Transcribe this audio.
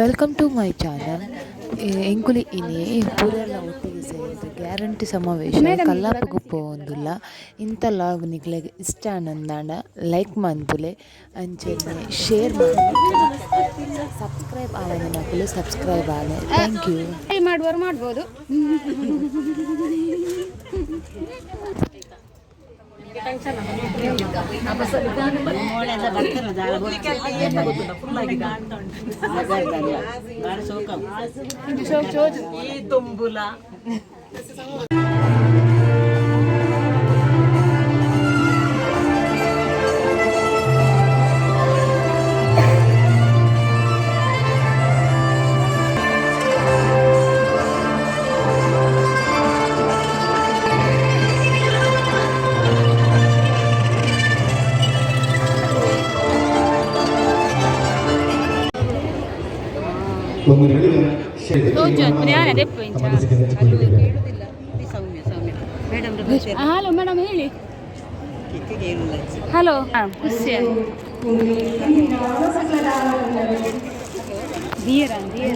Welcome to my channel. ಎಂಕುಲು ಇನಿ ಪೂರೆರ್ಲ ಒಟ್ಟಿಗೆ ಸೇರ್ದ್ ಗ್ಯಾರಂಟಿ ಸಮಾವೇಶ ಕಲ್ಲಾಪುಗು ಪೋವೊಂದುಲ್ಲ. ಇಂತ ಲಾಗ್ ನಿಕ್ಲೆಗ್ ಇಷ್ಟ ಆಂಡ ಲೈಕ್ ಮನ್ಪುಲೆ, ಅಂಚನೆ share ಮನ್ಪುಲೆ, subscribe ಆವಂದಿನಕುಲು subscribe Aale. Thank you. Try ಮಾಡುವವರು ಮಾಡ್ಬೋದು. ಒಂದು ನಡುವಿನ ಮನಸ್ಸಿಗೆ ಹಂಚಿಕೊಂಡಿದ್ದೇವೆ. ಹಲೋ ಮೇಡಮ್, ಹೇಳಿ. ಹಲೋ, ಖುಷಿ. ಧೀರ ಧೀರ.